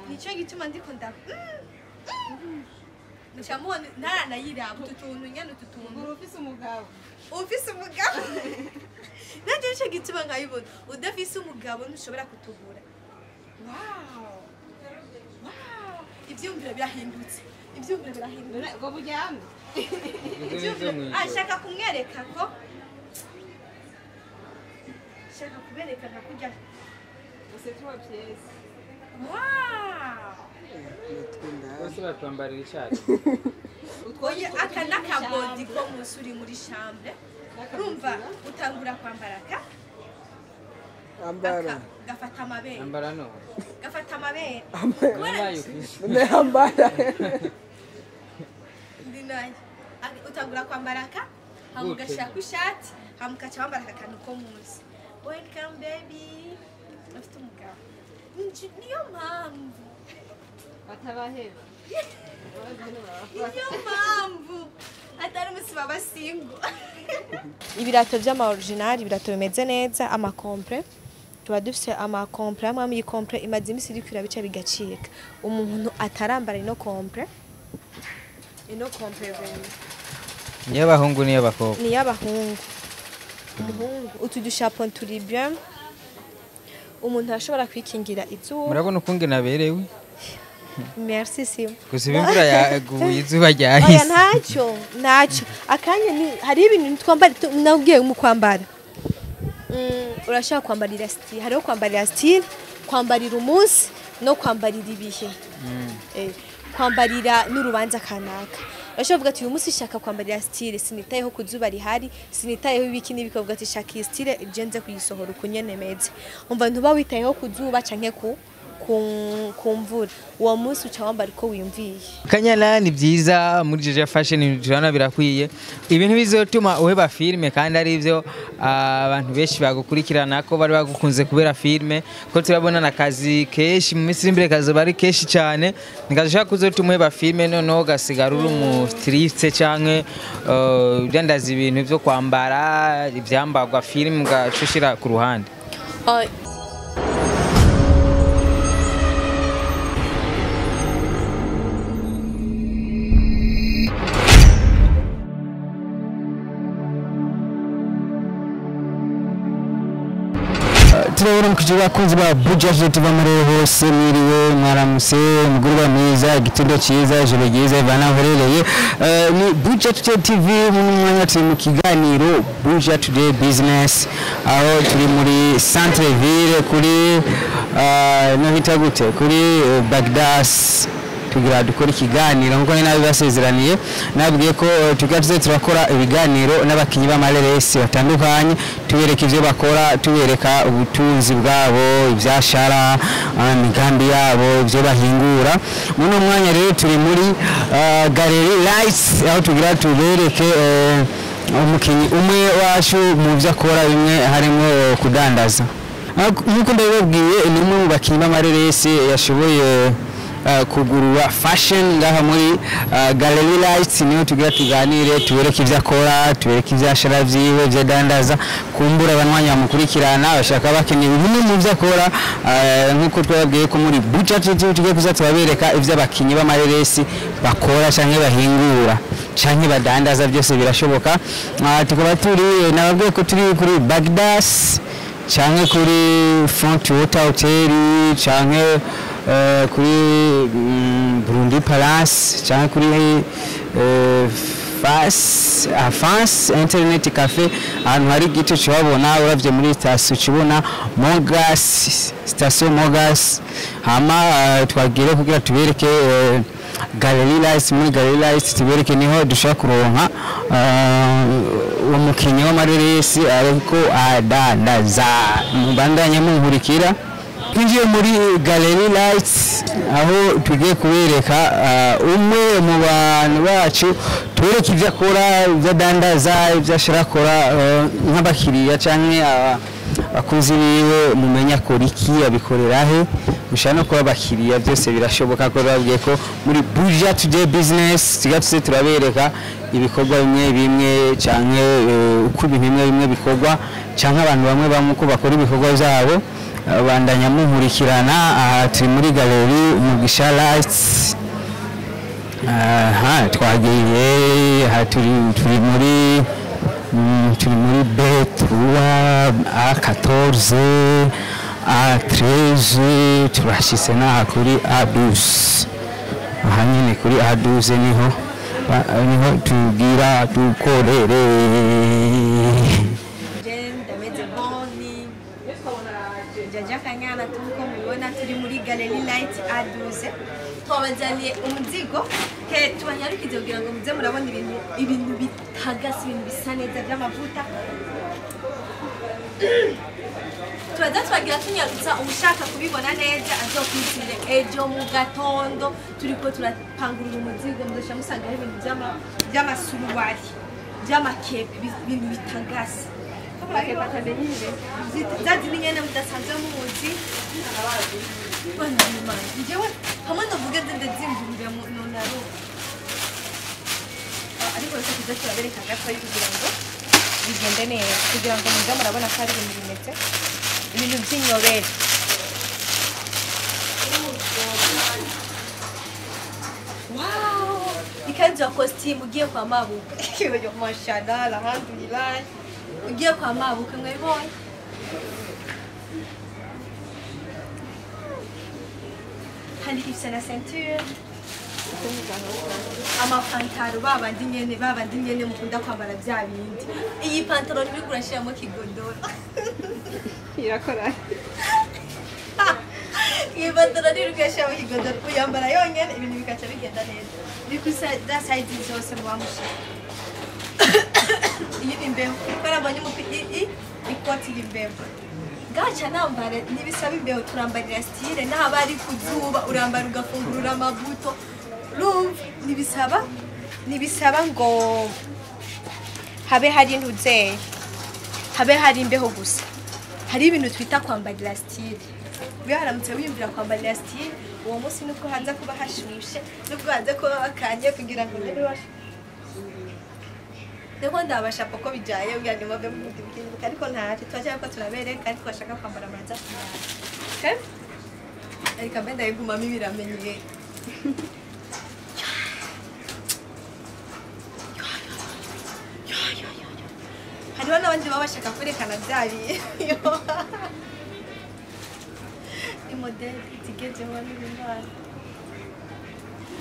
Nicyo gituma ndiko nda ncamubona ntaranayiraba utu tuntu nyene, utu tuntu. Ufise umugabo. Ufise umugabo nacyo, nicyo gituma nkayibona. Udafise umugabo ntushobora kutugura. Wow, ivyumviro birahindutse, ivyumviro birahindutse. Ngo buryame. Ah, shaka kumwereka ko shaka kubereka nka kurya. C'est trois pièces. Wow. Bose batwambarira icyayi. Oye, aka n'akabodi ko munsi uri muri chambre, urumva utangura kwambara aka. Ambara. Aka gafata amabere. Ambara no. Gafata amabere. Nayo ufise. Ne ambara. Ndi nayo. Utangura kwambara aka, hama Gute? ugashirako ishati, hama ugaca wambara aka kantu ko munsi. Welcome baby. Afite umugabo. Niyo mpamvu. Batabaheba. Niyo mpamvu atari umunsi baba single. Ibirato vy'ama original, ibirato bimeze neza, ama complet. Tuba dufise ama complet amwe amwe. Iyi complet imaze imisi iriko irabica bigacika. Umuntu atarambara ino complet, ino complet vraiment. Niyo abahungu, niyo abakobwa? Ni iy'abahungu. Umuhungu, utu dushapo turi bien, umuntu arashobora kwikingira izuba. Murabona ukungene aberewe. Merci Simo. Gusa ubu imvura yaguye, izuba Oya. ryahise. Ntacyo, ntacyo. Akanya ni hari ibintu twambara, nabwiye mu kwambara. Urashobora kwambarira style, hariho kwambarira style, kwambarira umunsi no kwambarira ibihe. Kwambarira n'urubanza kanaka. Urashobora kuvuga ati uyu munsi shaka kwambarira style, sinitayeho ku zuba rihari, sinitayeho ibiki n'ibiki, ukavuga ati shaka iyi style je nze kuyisohora uku nyene meze. Umva, ntuba witayeho ku zuba canke ku mvura. Uwo munsi uca wambara uko wiyumviye. Kanyana, ni byiza muri Jeje Fashion, turabona birakwiye. Ibintu bizotuma uheba filime kandi ari byo abantu benshi bagukurikirana ko bari bagukunze kubera filime, ko turabona na kazi kenshi mu minsi iri imbere kazoba ari kenshi cyane, ntikazishobora kuzotuma uheba filime, noneho ugasigara uri umu styliste canke udandaza ibintu byo kwambara, ivyambarwa, filime ugaca ushira ku ruhande. Turabona mukije bakunzi ba Buja tuva muri hose, mwiriwe, mwaramutse, umugoroba mwiza, igitondo cyiza, ijoro ryiza, ivana aho uherereye. Ni Buja Today TV. Mu mwanya turi mu kiganiro Buja Today Business, aho turi muri centre ville kuri no hita gute, kuri Bagdas, tugira dukora ikiganiro nkuko nari nabibasezeraniye. Nabwiye ko tugira tuze turakora ibiganiro n'abakinyi b'amareresi batandukanye, tubereka ivyo bakora, tubereka ubutunzi bwabo, ivyashara, imigambi yabo, ivyo bahingura. Muri uno mwanya rero turi muri Galerie Lights, aho tugira tubereke umukinyi umwe wacu mu vyo akora, bimwe harimo kudandaza. Nkuko ndabibabwiye, ni umwe mu bakinyi b'amareresi yashoboye kugurura fashion ngaha muri Gallery Lights. Niho tugira tuganire, tubereke ivyo akora, tubereke ivyashara vyiwe, ivyo adandaza. Kumbura abanywanyi bamukurikirana bashaka bakeneye bimwe mu vyo akora. Nkuko twababwiye ko muri Buja TV tugiye kuza turabereka ivyo abakinyi b'amareresi bakora canke bahingura canke badandaza, byose birashoboka. Tukaba turi, nababwiye ko turi kuri Bagdas canke kuri Front Water Hotel canke kuri Burundi Palace canke kuri Fas Afans Internet Cafe, ahantu hari igiti ucibabona. Uravye muri station ucibona Mogas, station Mogas. Hama twagire kugira tubereke Gallery Lights. Muri Gallery Lights tubereke niho dushobora kuronka umukinyi w'amareresi ariko adandaza. Mubandanye munkurikira. Twinjiye muri Gallery Lights, aho tugiye kubereka umwe mu bantu bacu, tubereke ibyo akora, ibyo adandaza, ibyo ashira akora, nk'abakiriya canke abakunzi biwe mumenya akora iki, abikorera he. Mushobora no kuba abakiriya, byose birashoboka. Ko babwiye ko muri Buja Today Business tuba tuze turabereka ibikorwa bimwe bimwe canke uko ibintu bimwe bimwe bikorwa, canke abantu bamwe bamwe uko bakora ibikorwa byabo. Bandanya munkurikirana. Aha turi muri Galerie Mugisha Lights. Aha twagiye, aha turi muri turi muri B3, A14, A13, turashitse n'aha kuri A12. Aha nyine kuri A12 niho tugira dukorere. Ndameze bon, ni Jaja Kanyana. Tuko mubibona turi muri Galerie Light A12, twabazaniye umuzigo ke tubanyarukize kugira ngo muze murabona ibintu bitagase, ibintu bisa neza by'amavuta. Turaza twagira tunyarutsa, ushaka kubibona neza azokwizire ejo mu gatondo, turiko turapangurura umuzigo, mudasha musangaho ibintu by'amasuruwari, by'amakepe, ibintu bitagase zazindi nyene mudasanzwe muzi. Bana b'Imana, njyewe hamwe ndavuga ndazimvurira nonaro, ariko reka tuze turabereka gatoya kugira ngo bigende neza, kugira ngo muze murabona ko ari ibintu bimeze, ibintu by'inyobere. Wow, ikanzu ya costume ugiye kwa mabuka. Yo mashallah, alhamdulillah, ugiye kwa mabuka mwabibonye. Hari ifise na ceinture, amapantaro babandi nyene mukunda kwambara bya bindi. Iyi pantaro ntibiri urashiramo kigodoro. Irakora. Iyi pantaro ntibiri urashiramo kigodoro, uyambara yonyene ibintu bikaca bigenda neza. Biri kuri za size zose muba mushaka. Iyi ni imbeho, kubera mbonye ikoti y'imbeho gaca nambara. Ntibisaba imbeho, turambarira style, n'ahaba ari ku zuba urambara ugafungurura amabuto. Urumva ntibisaba ngo habe hari intuzeye, habe hari imbeho gusa. Hari ibintu twita kwambarira style. Iyo haramutse wiyumvira kwambarira style uwo munsi, nubwo haza kuba hashushe, nubwo haza kuba bakanye, kugira ngo ntebe washe. Ndiko ndabasha ko bijaye kugira ngo mave mu bindi, ariko ntacyo turacyari ko turabereka. Ariko bashaka kwambara muraza kumara, ariko mbe ndayigumamo ibiramenye. Hariho n'abandi baba bashaka kwerekana bya bintu. Ni modèle zigezweho n'ibindwara.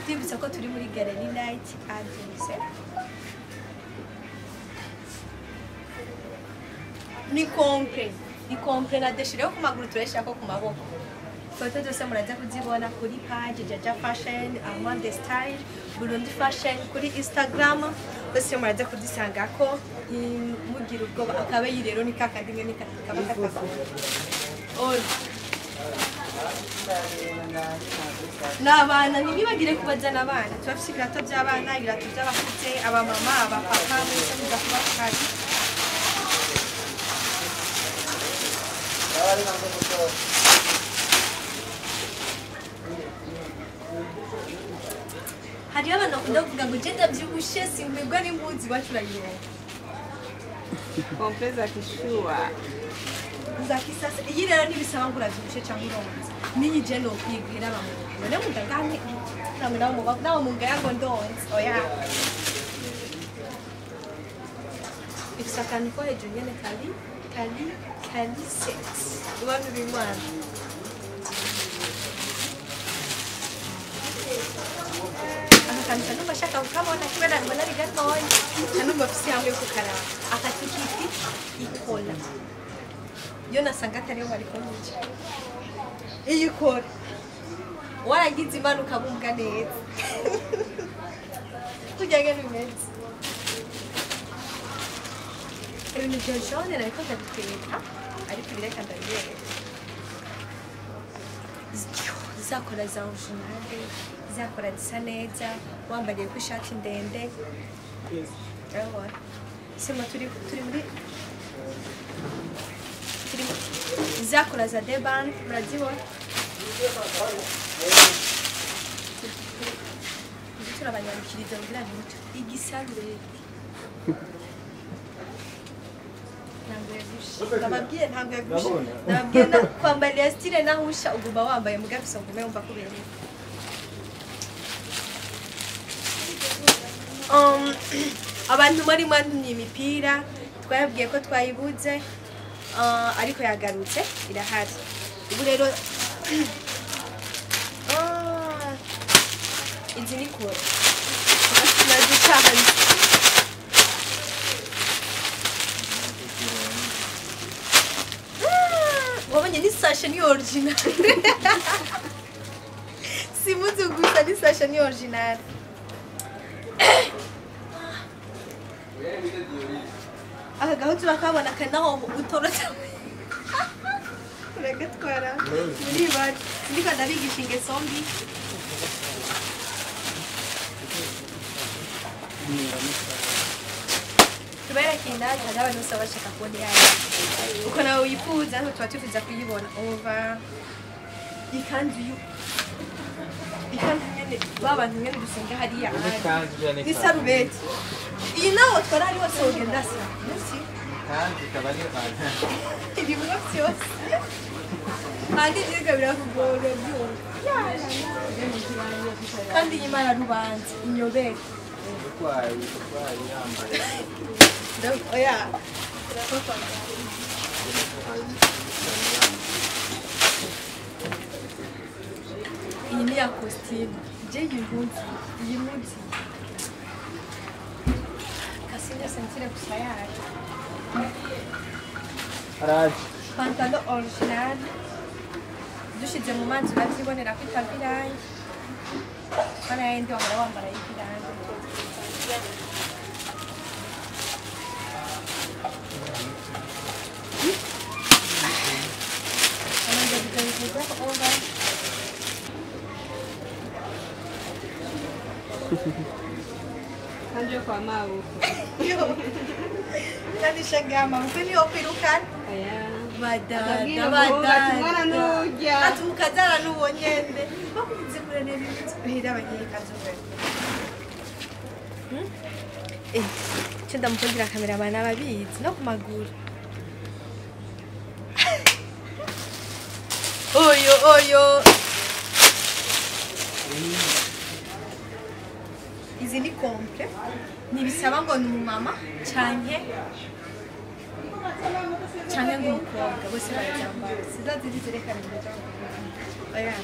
Twibutsa ko turi muri Galerie Light A12. Ni complet, ni complet na déchiré ku maguru, turayishaka ku maboko. Foto zose muraza kuzibona kuri page Jaja Fashion, Armand Style, Burundi Fashion kuri Instagram, bose muraza kuzisangako. Mugira ubwoba akabeyi rero ni kakandi nyene kaba kakaba. N'abana ntibibagire kubazana abana, turafise ibirato by'abana, ibirato by'abakuze, abamama, abapapa, mwese muza kuba tuhari. Hariho abantu bakunda kuvuga ngo je ndavyibushe sinkwirwa n'impuzu, iwacu urayironka. Complet za kishua. Za kisasa. Iyi rero ntibisaba ngo uravyibushe cyangwa uronze. N'iyi je nokwibwira abamuntu none mudagane namwe nawe mungaya ngo ndonze, oya. Ifise akantu ko hejuru nyene kari sexy, abantu b'Imana. Aka kantu kanumva ashaka kukabona kubera mbona ari gatoya, kanumva afise hamwe yo kukaraba. Aka tukiti ikora yo nasanga atariyo bariko muca. Iyi ikora waragize Imana ukabumbwa neza kugira ngo bimeze ibintu bya jaune. Nariko ndabiteka, ariko ibireka ndabibereka. Zakora za originale, zakora zisa neza, wambariye ku ishati ndende. Urabona sima turi muri turi zakora za deban, murazibona. Turabanyarukiriza kugira ngo igisarubeti. Ntanguye gusha. Ndababwiye ntanguye gusha. Ndababwiye na kwambara style naho usha uguma wambaye mugafisa ugume wumva kubereye. Abantu muri mwantumye imipira twababwiye ko twayibuze ariko yagarutse irahari. Ubu rero izi ni kore nazicahanze. Wabonye ni sashe ni original. Si muzi gusa ni sashe ni original. Aka gahuzu bakabona kanaho utorotse. Uragatwara muri bari. Ndiko ndabigisha ingeso mbi. Tubereka indani hari abantu bose bashaka kubona iyayo. Uko nawe wifuza natwe tuba twifuza kuyibona. Over ikanzu ikanzu nyene ba bantu nyene dusenga hariya. Isarubeti. Iyi nawe twara ari hose ugenda sa. Musi. Ikanzu ikaba ari ikanzu. Ibimwe byose. Kandi ibyo birakugora byumva. Kandi imana rubanza inyobere. Urwaye yambaye. Oya. Iyi ni ya costume. Je iyi mpuzu. Kasinja sentire gusa yayo. Araje. Pantalo original. Dushize mu mazi urabyibonera ko itava irangi. Bana yindi wahora wambara y'irangi. Kanjo kwa mabuko. Kandi shagama mukwe niyo kwirukana. Oya. Badada badada. Mwana nujya. Atukazana n'uwo nyende. Bakunze kurene ibintu bihira abagiye kazuve. Cyo ndamukundira cameraman ababizi no kumaguru. Oyo oyo. Izi ni complet. Ntibisaba ngo ni umumama canke ngo umukobwa bose barabyambara. Siza zerekana ibintu. Oya.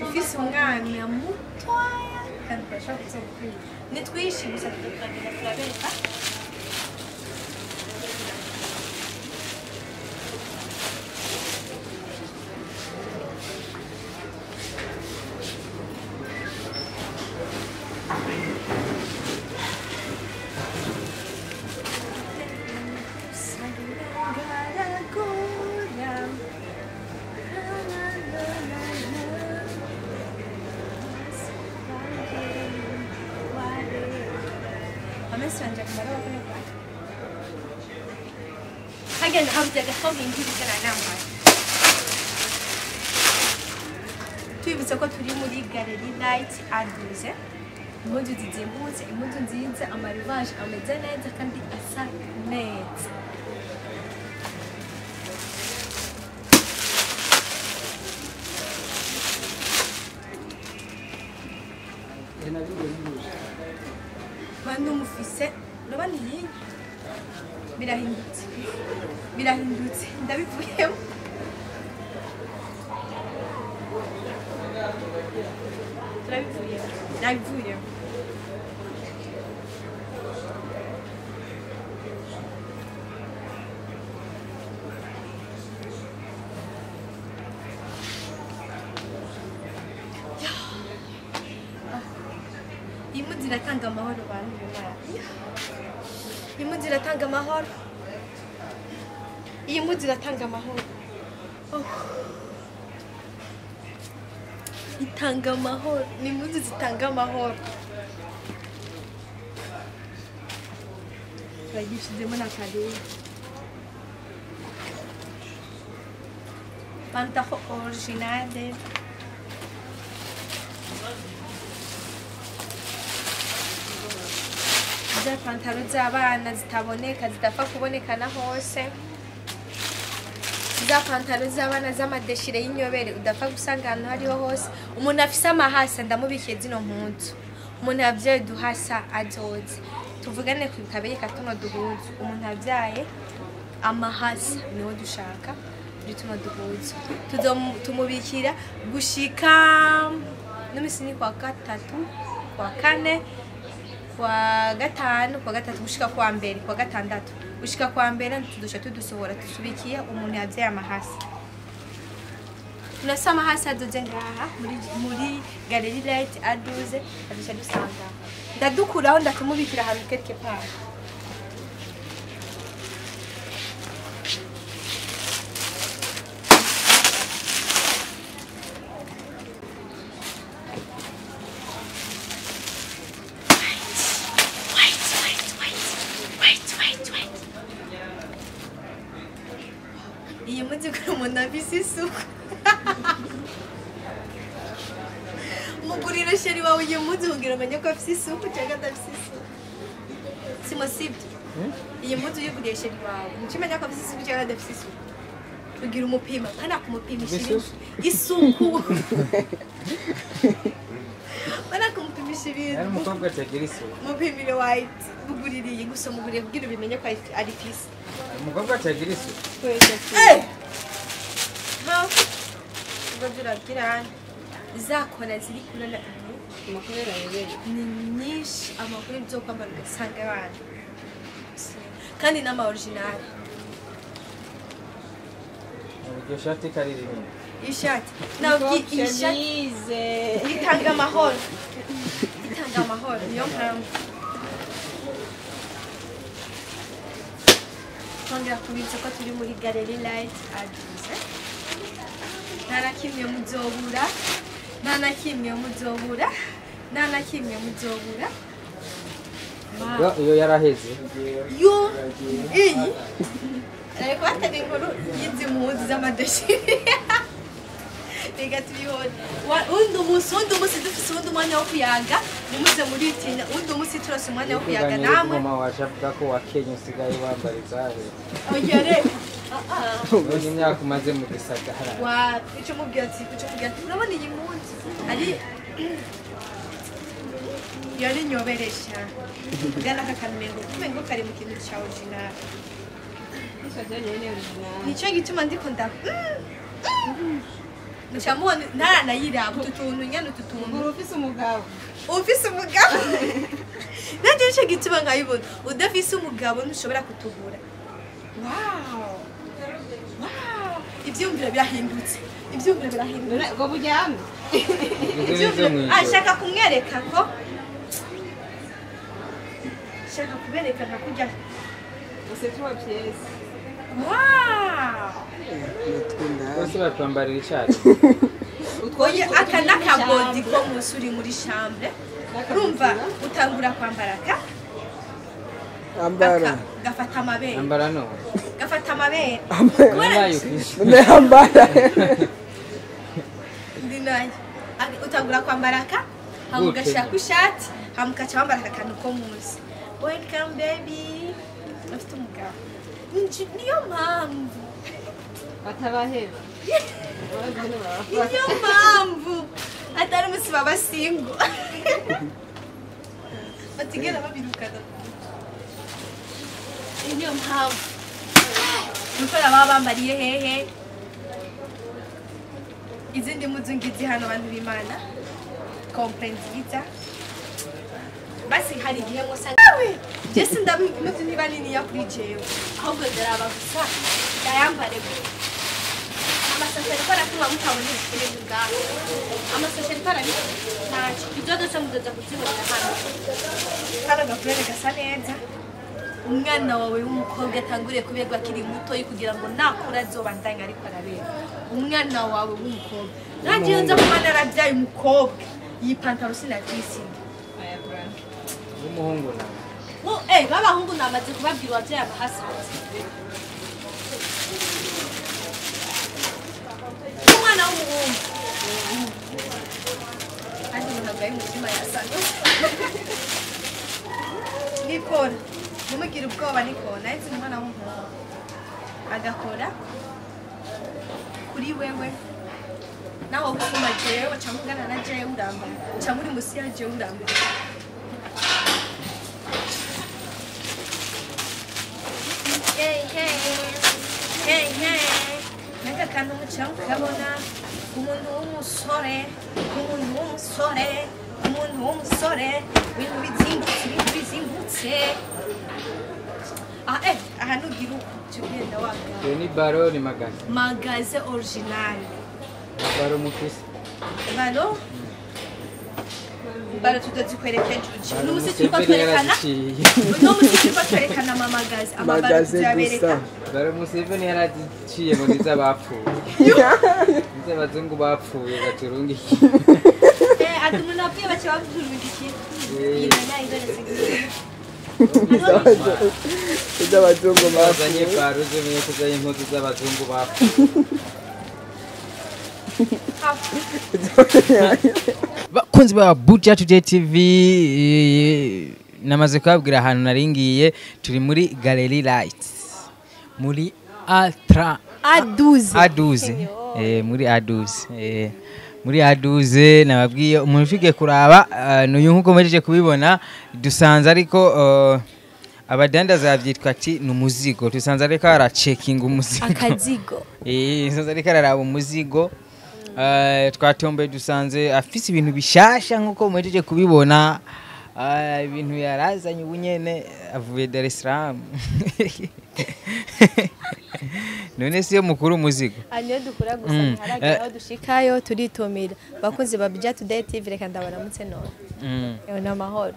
Ufise umwana mutoya kandi urashobora kuzamukwiye. Ni twinshi gusa turagenda turabereka. Tubibutse ko turi muri Galerie Light Aduze. Impuzu zizimbutse, impuzu nziza, amarivage ameze neza kandi asa neza. Bantu mufise urabona iyi birahindutse birahindutse ndabivuyemo. Turabivuyemo ndabivuyemo. Impuzu iratanga amahoro bantu b'Imana. Impuzu iratanga amahoro. Iyi mpuzu iratanga amahoro. Itanga amahoro. Ni impuzu zitanga amahoro. Turagishizemo na karere. Pantaro originale. Za pantaro z'abana zitaboneka zidapfa kuboneka na hose. Za pantaro z'abana z'amadeshire y'inyobere udapfa gusanga ahantu hariho hose. Umuntu afise amahasa ndamubikiye zino mpuzu. Umuntu yavyaye duhasa azoze. Tuvugane ku kabeye katuno duhuzu. Umuntu yavyaye amahasa niwo dushaka bituma duhuza. Tumubikira gushika n'imisi ni kwa gatatu, kwa kane, kwa gatanu, kwa gatatu gushika kwa mbere, kwa gatandatu. Gushika kwa mbere tudusha tudusohora tusubikiye umuntu yavyaye amahasa. Tunasa amahasa adoze ngaha muri Galerie Light aduze adusha dusanga. Ndadukuraho ndakumubikira ahantu quelque part. Iyi muzi ko umuntu afise isuku. Mugurira chéri wawe iyi muzi kugira umenye ko afise isuku cyangwa adafise isuku. Simo sibyo? Iyi muzi uyiguriye chéri wawe, ntukimenya ko afise isuku cyangwa adafise isuku. Ugira umupima, pana kumupimisha isuku. Pana kumupimisha ibintu. Ari umukobwa atagira isuku. Mupimire white, muguririye gusa muguriye kugira ubimenye ko ari fisi. Umukobwa atagira isuku. Eh! Ha. Ngo zakora ziri kurana amakuru yabere. Ni nyinshi amakuru byo kwambara ugasanga abantu. Kandi n'ama original. Iryo shati kari rinini. Ishati. Nabwi ishati itanga amahoro. Itanga amahoro niyo mpamvu. Twongera kubitsa ko turi muri Galerie Light aduze. Nta na kimwe muzobura. Nta na kimwe muzobura. Nta na kimwe muzobura. Iyo yaraheze. Yo iyi. Ariko batari inkuru y'izi mpuzu z'amadeshire. Reka tubibone. Undi munsi dufise undi mwanya wo kuyaga, nimuze muritinya. Undi munsi turose umwanya wo kuyaga namwe. Mama waje avuga ko wakenye usigaye wambara izahe. Oya reka. Ubu imyaka umaze mu gisagara. Wa ico mubwira ati urabona iyi mpuzu ari yari nyoberesha. Gana kakamengo kumengo kari mu kintu ca original. Nico gituma ndiko nda. Ncamubona ntaranayiraba utu tuntu nyene utu tuntu. Ufise umugabo. Ufise umugabo. Nanje nico gituma nkayibona. Udafise umugabo ntushobora kutugura. Wow. Wow. Ivyumviro birahindutse. Ivyumviro birahindutse. Ngo buryame. Ashaka kumwereka ko shaka kubereka nka kurya. C'est trois pièces. Wow. Bose batwambarira icyayi. Oye aka nakabodi ko munsi uri muri chambre. Urumva utangura kwambara aka. Ambara. Gafata amabere. Ambara no. Gafata amabere. Ne ambara. Ndi nayo. Utangura kwambara aka, hama ugashaka ishati, hama ugaca wambara aka kantu ko munsi. Welcome baby. Afite umugabo. Niyo mpamvu batabaheba. Niyo mpamvu atari umunsi baba single. Batigera babirukana. Niyo mpamvu. Nuko baba bambariye hehe. Izindi mpuzu ngizi hano bantu b'Imana. Compre nziza. Basi hari igihe musanga Jesse ndabimuzi niba nini ya kuri jewe. Ahubwo ndaraba gusa ndayambare gute. Amasashe ariko aratuma mutabona ibintu ngaho. Amasashe ariko arabikora. Ntacyo. Ibyo byose muzoza kuzibona hano. Kano gafurere gasa neza. Umwana wawe w'umukobwa atanguriye kuberwa akiri muto kugira ngo nakura azobandanye ariko arabera. Umwana wawe w'umukobwa. Nanjye iyo nza kuba narabyaye umukobwa, iyi pantaro sinakisiga. Umuhungu nawe. B'abahungu namaze kubabwira uwabyaye abahasanze. w'umuhungu kandi umuntu arwaye umutima yasanga nikora ntimugire ubwoba nikora nahise umwana w'umuhungu agakora kuri wewe nawe gusumba jewe cyangwa ungana na jewe urambara cyangwa uri musi ya jewe urambara. Hey hey hey hey naka kantu mucanga kabona umuntu w'umusore umuntu w'umusore umuntu w'umusore ibintu bizimbutse ibintu bizimbutse ah eh ahantu ugira uko ugenda wagana. Ni baro ni magaze magaze original baro mufisi baro baro tutazikwerekeje n'umusi turiko twerekana n'umusi turiko twerekana ama magaze amabaro tuzabereka baro Museveni yaraziciye ngo niza bapfuye niza abazungu bapfuye baturungikiye ati umuntu apfuye baca baturungikiye Iz'abazungu bazanye baro zo kuzanye impuzu z'abazungu bapfuye. Bakunzi ba Buja Today TV, namaze kubabwira ahantu naringiye. Turi muri Gallery Lights muri Atra A12 A12 muri A12 muri A12 nababwiye umuntu ufike kuraba n'uyu nkuko muhejeje kubibona dusanze ariko abadandaza bavyitwa ati ni umuzigo dusanze ariko aracekinga umuzigo akazigo dusanze ariko araraba umuzigo. Twatombe dusanze afise ibintu bishasha nkuko muhejeje kubibona ibintu yarazanye ubunyene avuye Dar es Salaam. None siyo mukuru umuzigo aniyo dukura gusa ntiharagera aho dushikayo turitumira. Bakunzi ba Buja Today TV reka ndabaramutse none ewe n'amahoro.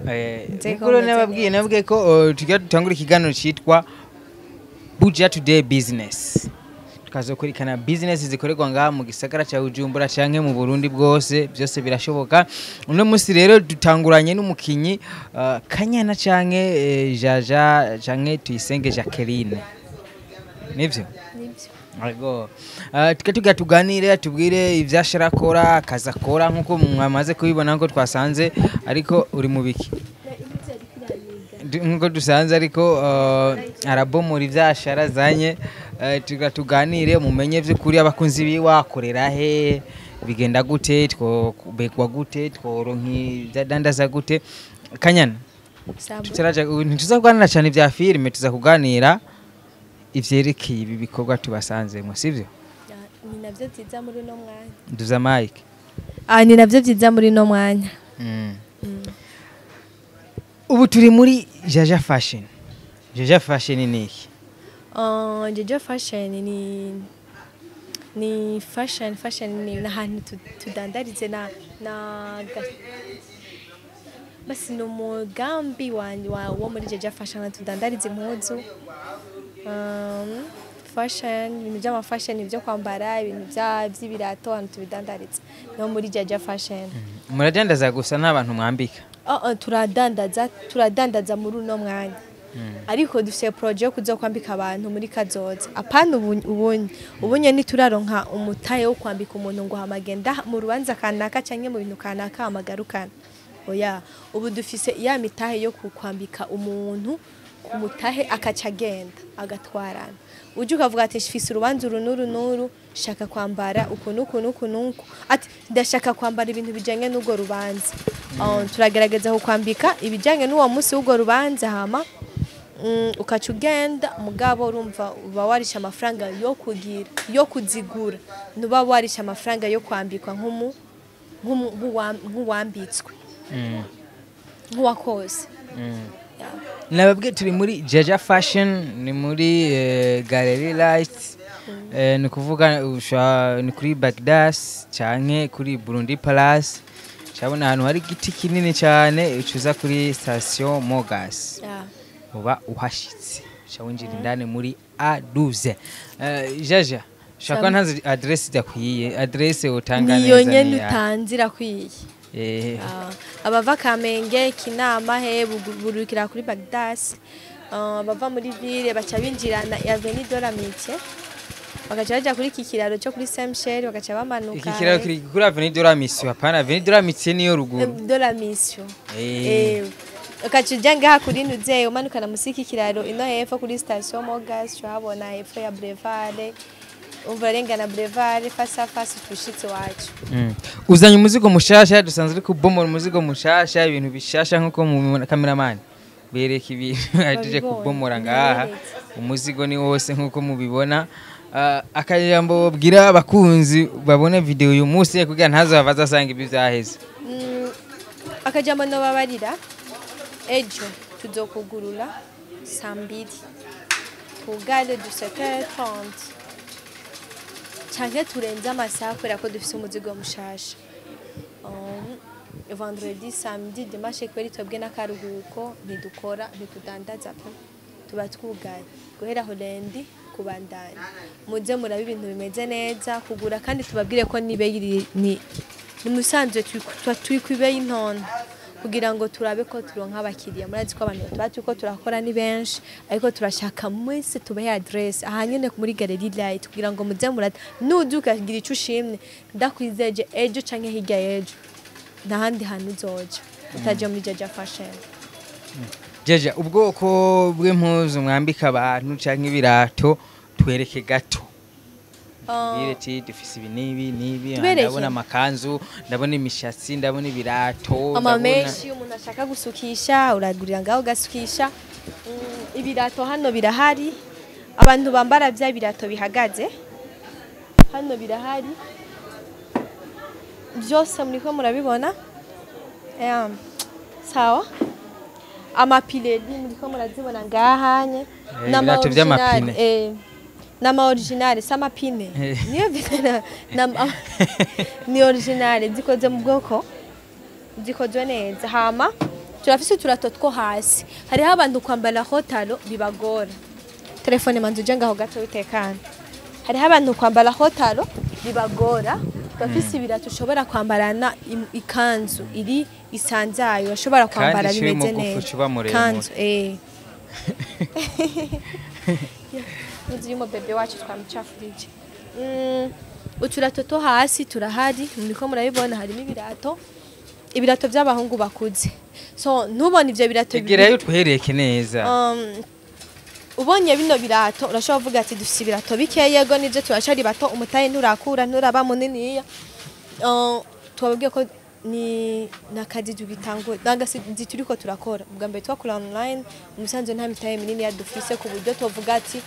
Mukuru nababwiye nabwiye ko tugira dutangura ikiganiro citwa Buja Today Business tukazokurikana business zikorerwa ngaha mu gisagara ca Bujumbura canke mu Burundi bwose byose birashoboka. Uno musi rero dutanguranye n'umukinyi Kanyana canke Jaja canke Tuyisenge Jacqueline nivyo nivyo Ego tuka tuganire tubwire ivyasharakora akazakora nkuko mwamaze kubibona nko twasanze ariko uri mu biki nkuko dusanze ariko arabomora ivyasharazanye tuga tuganire mumenye vy'ukuri abakunzi biwakorera he bigenda gute twobekwa gute tworonki dandaza gute. Kanyana tutaraja ntituzakuganira cyane ivya filime tuzakuganira ivyerekeye ibi bikorwa tubasanzemo sivyo? Ni navyo vyiza muri no mwanya nduza mic ni navyo vyiza muri no mwanya. Ubu turi muri Jaja Fashion. Jaja Fashion ni iki? Jaja Fashion ni fashion ni ahantu tudandarize na basi no mugambi wo muri Jaja Fashion tudandarize impuzu fashion ibintu by'ama fashion ibyo kwambara ibintu by'ibirato ahantu tubidandaritse no muri Jaja Fashion. Muradandaza gusa n'abantu mwambika? Turadandaza muri uno mwanya ariko dufite projet yo kuzokwambika abantu muri kazoza apana ubunye nituraronka umutaye wo kwambika umuntu ngo hamagenda mu rubanza kanaka canke mu bintu kanaka amagarukana. Oya ubu dufise ya mitahe yo kukwambika umuntu kumutahe akacagenda agatwarana uje ukavuga ati mfise urubanza uru nuru nuru shaka kwambara uku nuku nuku nuku ati ndashaka kwambara ibintu bijanye n'ugo rubanza. Turagerageza kukwambika ibijanye n'uwo munsi w'ugo rubanza hama ukaca ugenda mugabo urumva uba warisha amafaranga yo kugira yo kuzigura ntuba warisha amafaranga yo kwambikwa nk'uwambitswe nk'uwakoze. Nababwiye turi muri Jaja Fashion ni muri Gallery Lights ni kuvuga ni kuri Bagdas canke kuri Burundi Palace cabona ahantu hari igiti kinini cyane ucuza kuri station Mogas uba uhashitse uca winjira indani muri A12. Jaja shaka ntanze adresse idakwiye adresse utanga neza niyo nyene utanzira kwiye. Abava Kamenge Kinama he burukira kuri Bagdas abava muri ville baca binjirana Avenue de l'Amitié Bagaca baja kuri iki kiraro cyo kuri Saint Michel, bagaca bamanuka. Iki kiraro kiri kuri Avenue de la Mission, hapana Avenue de la Mission niyo ruguru. De la Mission. Ugaca uja ngaha kuri Nuzeye, umanukana musi y'iki kiraro ino hepfo kuri station Mogas, urahabona hepfo ya Brevare. Umva urengana Brevare face à face tushitse iwacu. Uzanye umuzigo mushasha, dusanzwe uri kubomora umuzigo mushasha, ibintu bishasha nkuko mubibona cameraman bereka ibintu ahejeje Babibonye, kubomora ngaha. naberetse. Umuzigo ni wose nkuko mubibona. Akajambo bwira abakunzi babone video uyu munsi kugira ntazava azasanga ibi vyaheze. Akajambo nobabarira, ejo tuzokugurura saa mbiri, twugare du 7h30 canke turenze amasaha kubera ko dufise umuzigo mushasha. Vendredi, samedi, dimanche kweri twebwe n'akaruhuko, ntidukora, ntitudandaza pe, tuba twugaye guhera aho lundi kubandanya. Muze murabe ibintu bimeze neza kugura, kandi tubabwire ko nibe ni musanzwe tuba turi kw'ibeyi intonto kugira ngo turabe ko turonka abakiriya. Murazi ko abantu tuba turiko turakora ni benshi, ariko turashaka mwese tubahe adresse aha nyene muri Galerie Light kugira ngo muze murate. Nuza ukagira ico ushimye, ndakwizeje ejo canke hirya y'ejo nta handi hantu uzoja utaje muri Jaja Fashion. Jaja, ubwoko bw'impuzu mwambika abantu canke ibirato twereke gato. Tubwire ati dufise ibi n'ibi n'ibi. Tubereke. Ndabona amakanzu, ndabona imishatsi, ndabona ibirato, ndabona Amamenshi umuntu ashaka gusukisha, uragurira ngaho ugasukisha. Ibirato hano birahari, abantu bambara bya birato bihagaze hano birahari byose, muriko murabibona. Sawa, amapileli muriko murazibona ngahanye. Ibirato vy'amapine. N'ama original, si amapine niyo ni original, zikoze mu bwoko zikozwe neza. Hama turafise uturato two hasi, hariho abantu kwambara haut talon bibagora. Telefone manzu uje ngaho gato bitekana. Hariho abantu kwambara haut talon bibagora, turafise ibirato ushobora kwambarana ikanzu iri isanzaye, urashobora kwambara Kandi bimeze mugufi neza. ucuba muremure. Kanzu Muzi y'umubebe wacu twamucafurije. Uturato two hasi turahari, muriko murabibona, harimo ibirato by'abahungu bakuze, so ntubone ivyo birato Egerayo twereke neza. Ubonye bino birato urashobora kuvuga ati dufise ibirato bikeya. Yego nivyo, turacari bato, umutahe nturakura, nturaba muniniya. Twababwiye ko ni nakazi tugitangura, nagasi turiko turakora. Ubwa mbere twakora online, umusanzu nta mitahe minini dufise ku buryo tuvuga ati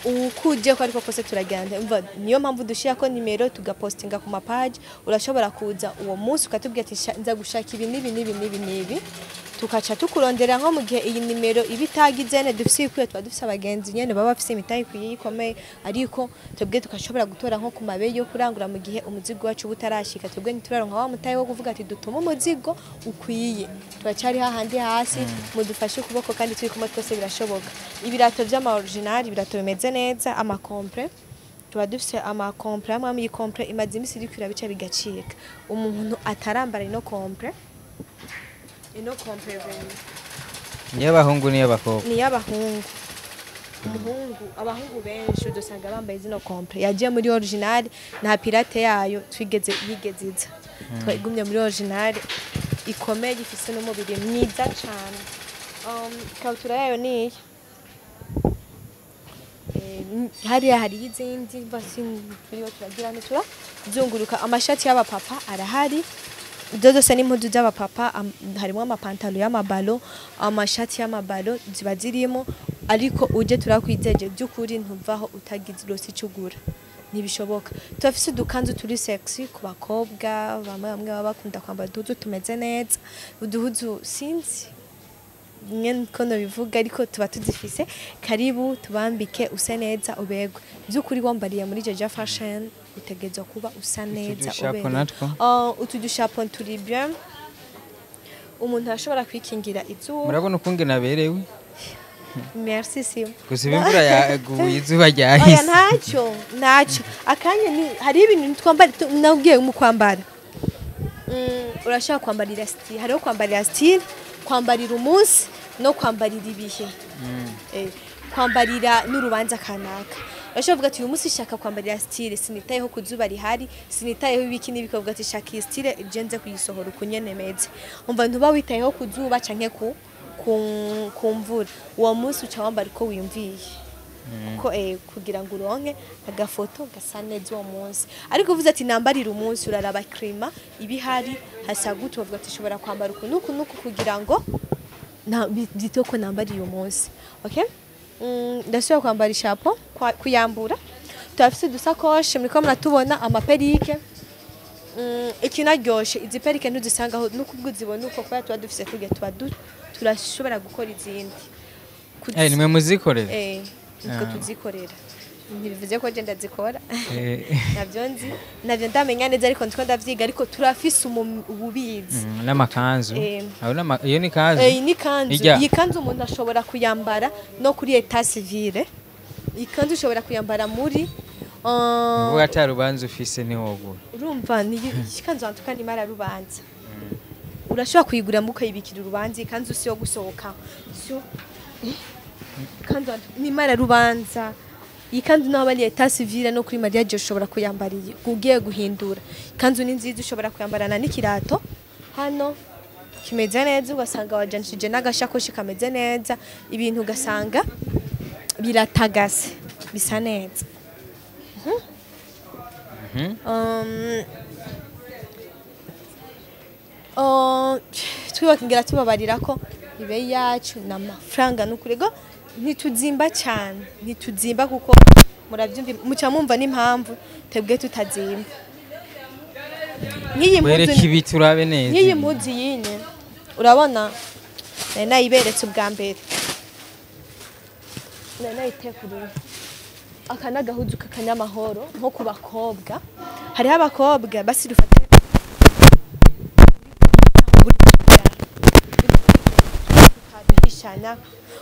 ukuje ko ariko kose turagenda. Umva, niyo mpamvu dushira ko nimero, tugapostinga ku mapaji. Urashobora kuza uwo munsi ukatubwira ati nza gushaka ibi n'ibi n'ibi n'ibi n'ibi, tukaca tukurondera. Nko mu gihe iyi nimero iba itagize ne dufise ikwiye, tuba dufise abagenzi nyene baba bafise imitahe ikwiye ikomeye, ariko twebwe tugashobora gutora nko ku mabeyi yo kurangura mu gihe umuzigo wacu uba utarashika. Twebwe ntituraronka wa mutahe wo kuvuga ati dutume umuzigo ukwiye, turacari hahandi hasi. Mudufashe ukuboko kandi turi kumwe twese birashoboka. Ibirato vy'ama original, ibirato bimeze neza, ama complet, tuba dufise ama complet amwe amwe. Iyi complet imaze imisi iriko irabica bigacika, umuntu atarambara ino complet, ino complet vraiment. Niyo abahungu niyo abakobwa? Ni iy'abahungu. Umuhungu, abahungu benshi udusanga bambaye zino complet, yagiye muri original, nta pirate yayo twigeze yigeze iza, twagumye muri original ikomeye, ifise n'umubiri mwiza cane. Ikabutura yayo niyi. Hariya hariyo izindi basi turiho turagira turazunguruka. Amashati y'abapapa arahari, ibyo zose n'impuzu z'abapapa, harimo amapantalo y'amabalo, amashati y'amabalo ziba zirimo. Ariko uje turakwizeje by'ukuri, ntuvaho utagize rose icyo ugura, ntibishoboka. Turafise udukanzu turi sexy ku bakobwa bamwe bamwe baba bakunda kwambara uduhuzu tumeze neza, uduhuzu sinzi nyene ko nobivuga, ariko tuba tuzifise. Karibu tubambike use neza ubegwe. By'ukuri wambariye muri Jaja Fashion utegerezwa kuba usa neza, dushapo uberewe. Natwo? Utu dushapo turi bien, umuntu arashobora kwikingira izuba. Murabona ukungene aberewe. Merci Sim. Gusa ubu imvura yaguye, izuba Oya. ryahise. Ntacyo, ntacyo, akanya ni hari ibintu twambara nabwiye mu kwambara. Urashobora kwambarira style, hariho kwambarira style, kwambarira umunsi no kwambarira ibihe, kwambarira n'urubanza kanaka. Urashobora kuvuga ati uyu munsi shaka kwambarira style, sinitayeho ku zuba rihari, sinitayeho ibiki n'ibiki, ukavuga ati shaka iyi style je nze kuyisohora uku nyene meze. Umva, ntuba witayeho ku zuba canke ku mvura. Uwo munsi uca wambara uko wiyumviye, kuko kugira ngo uronke agafoto gasa neza uwo munsi. Ariko uvuze ati nambarira umunsi, uraraba climat ibihari hasa gute, uvuga ati ushobora kwambara uku nuku nuku kugira ngo byite ko nambariye uyu munsi. Okay, ndasubira kwambara ishapo, kuyambura. Turafise udusakoshe, muriko muratubona, ama perruques. Ikinaryoshe, izi perruques ntuzisangaho nukubwo uzibona uko, kubera tuba dufise kurya tuba turashobora gukora izindi. Nimwe muzikorera? Nitwe tuzikorera. Ntibivuze ko je ndazikora, navyo nzi, navyo ndamenya neza, ariko ndiko ndavyiga, ariko turafise ububizi. N'amakanzu. Aho iyo ni kanzu. Iyi ni kanzu. Ijya. Iyi kanzu umuntu ashobora kuyambara no kuri état civil. Iyi kanzu ushobora kuyambara muri Uvuga ata rubanza ufise ntiwogura. Urumva, ni iyi kanzu antuka ni mara rubanza, urashobora kuyigura mukayibikira urubanza. Iyi kanzu si yo gusohoka, si yo kanzu ni mara rubanza. Iyi kanzu naho bari état civil no kuri mariage ushobora kuyambara. Iyi ugiye guhindura, ikanzu ni nziza, ushobora kuyambarana n'ikirato hano kimeze neza, ugasanga wajanishije n'agashakoshi kameze neza, ibintu ugasanga biratagase, bisa neza. Twibakingera tubabarira ko ibe yacu ni amafaranga n'ukuri go ntituzimba cyane, ntituzimba kuko murabyumva, muca mwumva n'impamvu twebwe tutazimba. Nk'iyi mpuzu Wereka ibi turabe neza. Nk'iyi mpuzu yinye urabona, nari nayiberetse ubwa mbere, nari nayitekuriye. Aka ni agahuzu k'akanyamahoro nko ku bakobwa. Hariho abakobwa basi dufate tutaduhishana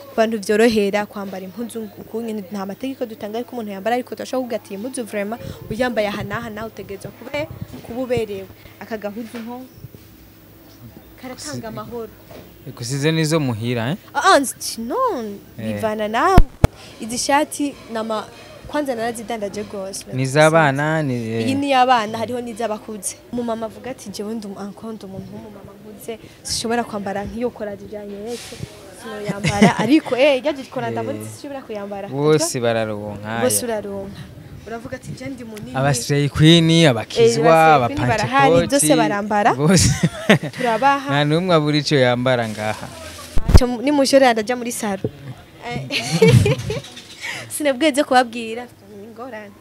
ku bantu byorohera kwambara impuzu ukunye. Nta mategeko dutanga ariko umuntu yambara, ariko turashobora kuvuga ati iyi mpuzu vraiment uyambaye aha n'aha nawe utegerezwa kuba uberewe. Aka gahuzu nko karatanga amahoro. Gusize nizo muhira, eh? Ah, no, bivana nawe. Izi shati nama kwanza narazidandaje gose. Ni iz'abana ni Iyi ni iy'abana, hariho n'iz'abakuze. Umumama avuga ati jewe ndi umuntu w'umumama nkuze, sinshobora kwambara nk'iyo kora byanyeretse, sinoyambara, ariko irya gikora ndabona sinshobora kuyambara. Bose bararonka. Bose uraronka. Uravuga ati je ndi munini. Aba slay queen, abakizwa, Aba slay queen barahari, abapantekoti. Byose barambara. Bose. Turabaha. Nta n'umwe abura ico yambara ngaha. Nimushorera ndaja muri salon. Sinabweze kubabwira ingorane.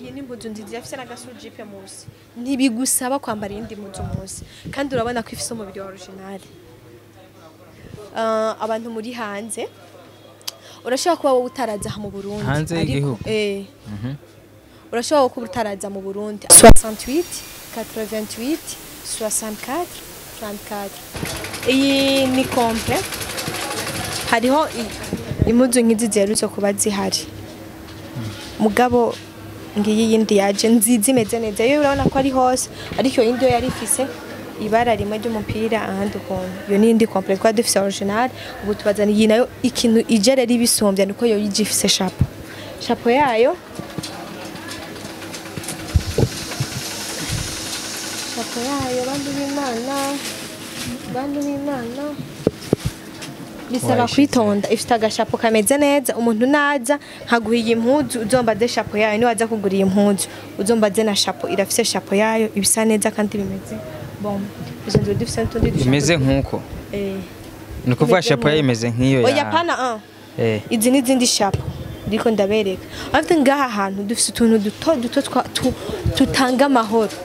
Iyi ni impuzu nziza, ifise n'agasujipe munsi, ntibigusaba kwambara iyindi mpuzu munsi, kandi urabona ko ifise umubiri wa original. Abantu muri hanze, urashobora kuba wowe utaraza aha mu Burundi. Hanze y'igihugu? Urashobora kuba utaraza mu Burundi. 68 88 64 34. Iyi ni complet. Hariho impuzu nk'izi ziherutse kuba zihari, mugabo ngiyi yindi yaje nziza imeze neza. Iyo urabona ko ari hose, ariko iyo yindi yo yari ifise ibara rimwe ry'umupira ahandi ukuntu. Iyo ni indi complet twari dufise original, ubu tubazana iyi nayo. Ikintu ije rero ibisumbya niko yo ije ifise chapeau, chapeau yayo, chapeau yayo. Bantu b'Imana, bantu b'Imana, bisaba Wayishize. kwitonda. Ifite agashapo kameze neza. Umuntu naza nkaguha iyi mpuzu, uzombaze chapeau yayo. Niwaza kugura iyi mpuzu, uzombaze na chapeau. Irafise chapeau yayo, ibisa neza kandi bimeze bon. Bisanzwe dufise n'utundi dushapo. Imeze nk'uko. Ni ukuvuga Imeze chapeau yayo nk'uko. imeze nk'iyo ya Oya, pana izi n'izindi chapeau ndiko ndabereka. Afite ngaha hantu dufise utuntu duto duto tutanga amahoro.